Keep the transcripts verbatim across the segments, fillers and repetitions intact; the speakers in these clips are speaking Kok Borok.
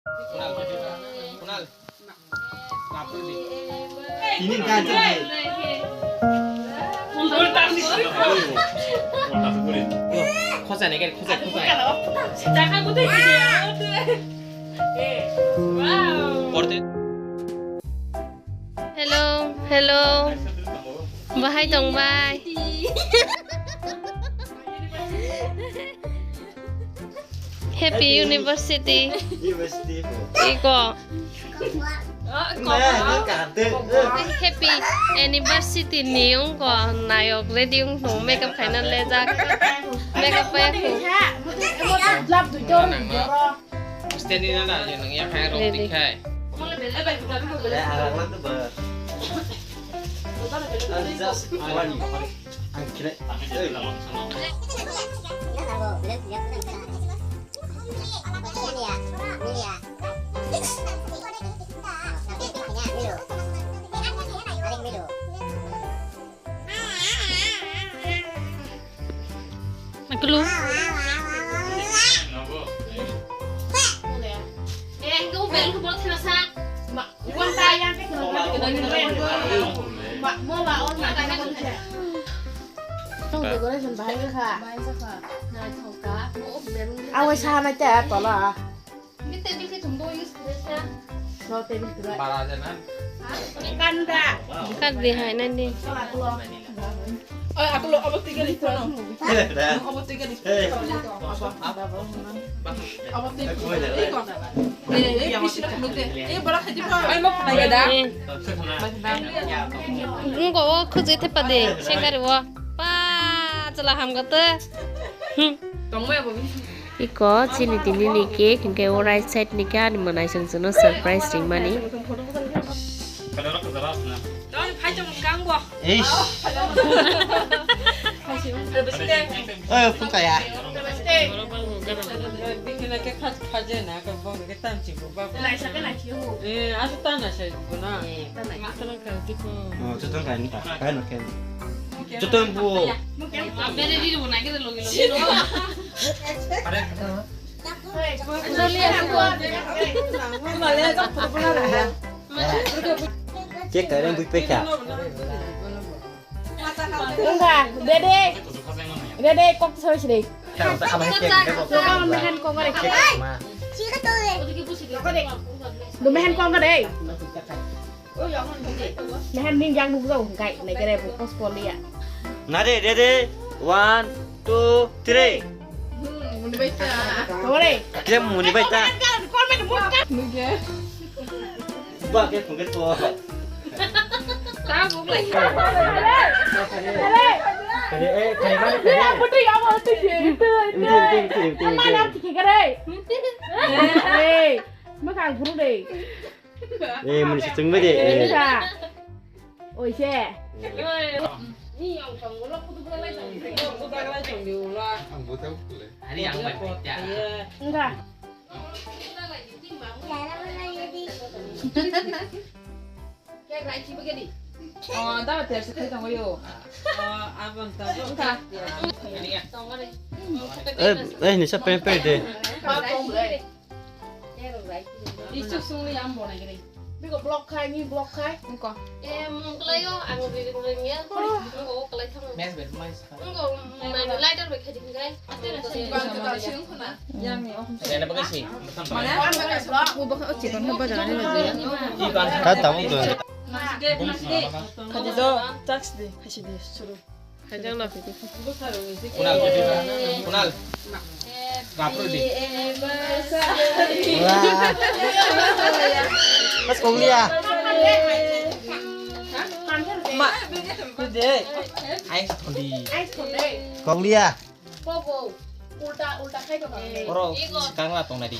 Kunal, Kunal. Ini ganjil. Khosai nai, khosai, khosai. Wow. Hello, hello. Bahai tong bai. Happy University. University. Iko. Happy Anniversary ni wngkha, nayok ready wngkha, makeup khaina lejak, makeup pai. Standing na na, yang yang kayak roti kai. Just one. Ang kira. Makulu. Eh, engko bel ko bol thena sa. Ma, iwan ta yang ke. Ma, mo ba on ma ta ka. Tong decoration bahai kha. Bahai kha. Nai thoka. Mo bel. Awe sa na ta tola. Table khe chumbo use khlai kha. No, table khlai. Bara jana. Kanda. Kak di hai nani. Oi, aku lo, abo tiga di kono. Abo tiga di. Abo tiga di kono. Eh, eh, bisi na kono te. Eh, bara khadi pa. Ai, mo pernah ya da. Ngo o khuje te pade, sengkari wo. Pa, chala ham gata. Tong mo ya bo. Iko chini tini ni cake, hingke o right side ni khe ani mwnai chwng chwngno surprise ringmani. Eish. Oy, phung kaya. Oh, chutang kaya ni ta. Kaya no kaya. Chutang bu. Cake kairan bui pekha. Wngkha, dede. Dede, kok soi sini. Kaya tak apa cake, cake. Kok mehan kok ngare. Cake ma. Dumi han kong ka dei. Mehan ning yang nung rau hingkai, nai kere bu pos pol ya. Nare, ready, one, two, three. Tore. Kira muni bai ta. Ba ke phung ke to. Ta bu lai. Kare, eh, kare ba, kare. Ya, betul ya, betul ya, betul. Betul, betul, betul, betul, betul. Mana kiki kare? Eh, makan guru deh. Eh, muni se chwng bai de. Eh. Oi, sa. Oi, se. Ni yang chong lo, kudu lai chong. Kudu lai chong di ulo. Ang buta kule. Ari yang bai pita. Iya. Enggak. Kek rai chi bagedi. Oh, da ter se kai tong yo. Oh, abang ta. Enggak. Eh, eh, ni sa pen pen de. Isu sungli ang bona gini. Biko block khai, ni block khai. Engko. Eh, mung kelai yo, ang ring ring ya. Engko kelai thang. Mes ber, mes. Engko, mani lighter bai khai ding kai. Yang ni, oh. Mana? Ka tamu tu. Kadi do, tax di, kasi di, suru. Hajang na pidi. Kunal, Kunal. Rapro di. Wah. Mas kong liya. Ma, pidi. Ais thondi. Kong liya. Oro, sikang la tong na di.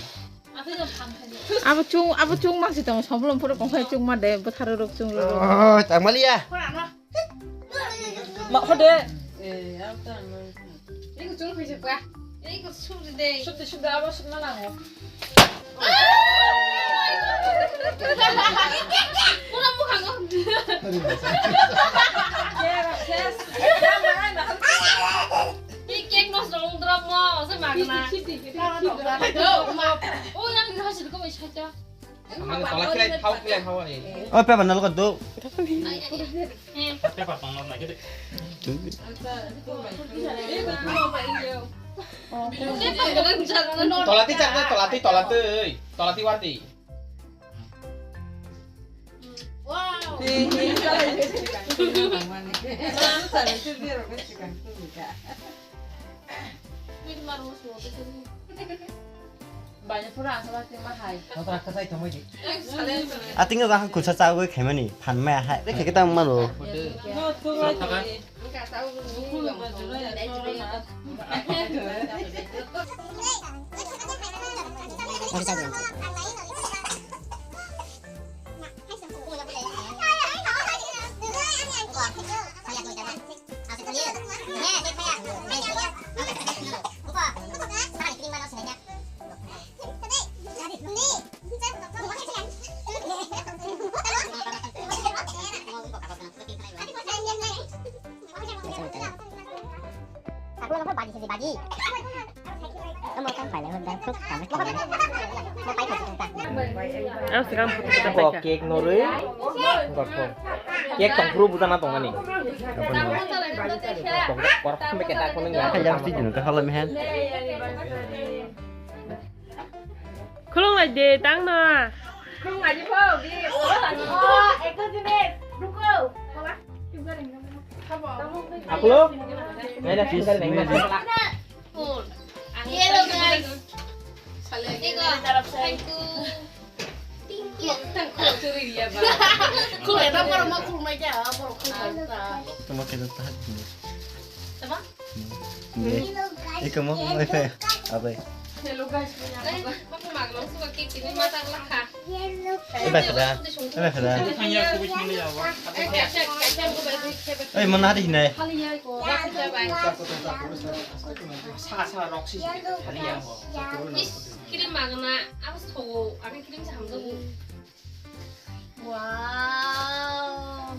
Abo chung, abo chung mang si tong, soblom pura kong khai chung ma de, bwtharo rok chung rok. Oh, tang maliya. Ma, hode. Eh, ya, ta, ma. Iko chung phi chukwa. Iko suk de. Suk de, suk de, abo suk na nango. Pura mukha ngo. Yes, yes. Ki cake nos dong drop mo, se magna. Oh, yang ni hasil ko mai chai. Samani tola khilai thao, khilai thao ani. Oi, paper nalo ka do. Paper tong nalo nai kede. Tolati chak, tolati, tolati, tolati wardi. Wow. Ating o bahang kusa chawi khaimani phan maya hai, re khe tang mano. Cake norwi. Cake tongphuru bujana tongani. Korak sampai kita aku nengya. Khulung lai de tang na. Khulung lai de pho di. Oh, ekta jinis. Ruko. Akulo? Nai na sundar nai na. Hello guys. Thank you. Khulung lai da, borok ma khulung mai da, borok khulung mai da. Tama keda tahat. Tama? Ikaw mo, ay, ay, abay. Hello guys. Ay, bakit maglo? Suka kiki ni matang lakha. Ay, bakit na? Ay, bakit na? Ay, mana hari hinay? Saka saka roksi. Is, kirim magna. Abas thogo. Ani kirim sa hamdo. Wow.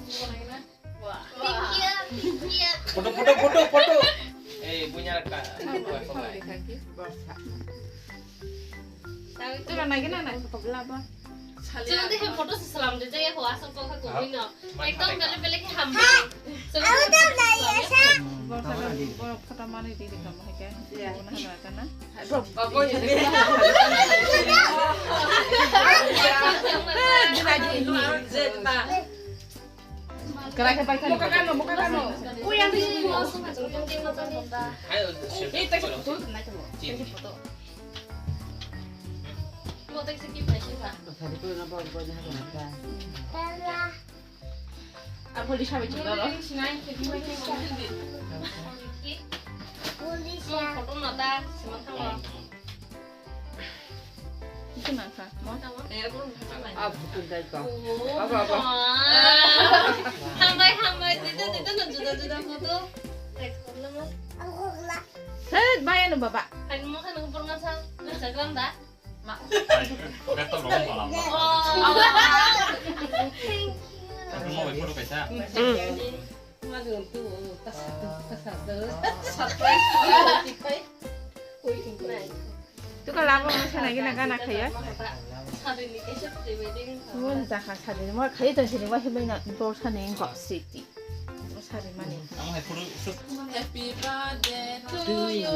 Wah. Thank you, thank you. Photo, photo, photo, photo. Eh, punya ka. Itu lah lagi na, na photo bela apa? Chwng de photo se salam de jaya ho asal ko ka ko no. Ekdom bele bele ke ham. Chwng de photo se salam. Borok kata mani di di kamu hai ke. Iya. Mana hana kana? Bapak ini. Kera ke pakai. Muka kano, muka kano. Kuyang di sini. Ayo, eh, tak sih, betul, tak sih, betul. Mau tak sih, kita sih, Pak. Tadi tuh kenapa rupanya kenapa? Apa di sawi juga, loh? Photo nata, sementara. Itu nangkha, mo? Ah, bukan dai ko. Apa, apa? Hambai, hambai, dito, dito, no, juda, juda photo. Text photo mo. Set, bayar no, baba. Kan mo kan pernah sa Instagram da? Ma. Udah tolong malam. Oh. Thank you. Aku mau photo kaisa. Hmm. Tuka labo mo sana gina gana khaya. Mun ta kha sadi mo khaya ta sini wa hibai na dor sani ko siti. Sadi mani. Happy birthday to you.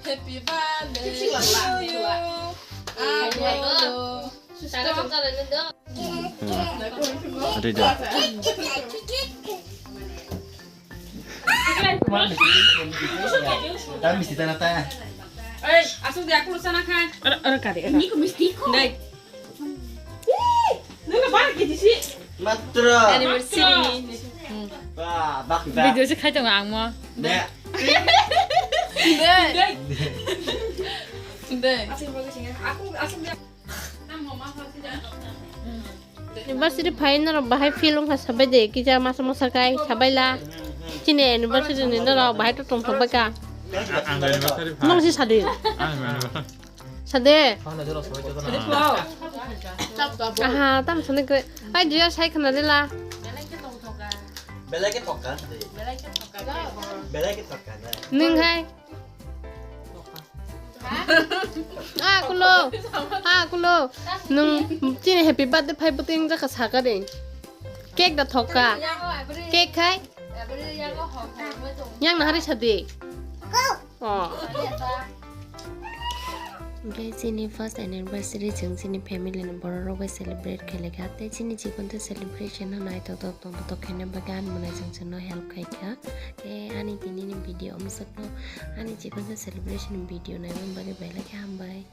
Happy birthday to you. Ado. Tahu mesti tanah tanya. Eh, asal dia aku sana kan. Ora, ora kari, ora. Ini ku mesti ku. Dai. Ih, nuna balik ke sih. Matro. Anniversary ni. Wah, bak bak. Video sih khai tong ang mo. Dek. Dek. Dek. Aku asal dia. University phaina rok bahai film kha sabai de kisa masa masa kai sabai la. Chini university ni norok bahai to tong sabai ka. Ang university pha. Nong si sadi. Ang university. Sadi. Aha, tam sani kre. Ai dia sai khna de la. Belai ke thokka. Belai ke thokka. Belai ke thokka. Nung hai. Ah, kulo. Ah, kulo. Nung chini happy birthday phai bwtwi wng jaka saka de. Cake da thokka. Cake khai? Yang na hari sadi. Oh. Hwnkhe chini first anniversary chwng chini family ni borok rok bai celebrate khailai kha tei chini chikon tei celebration no naithok tok tong tok khaina bagwi ani mwnai chwng chwngno help khai kha. Tei ani tini ni video amswkno ani chikon tei celebration video naimani bagwi belai khe hambai.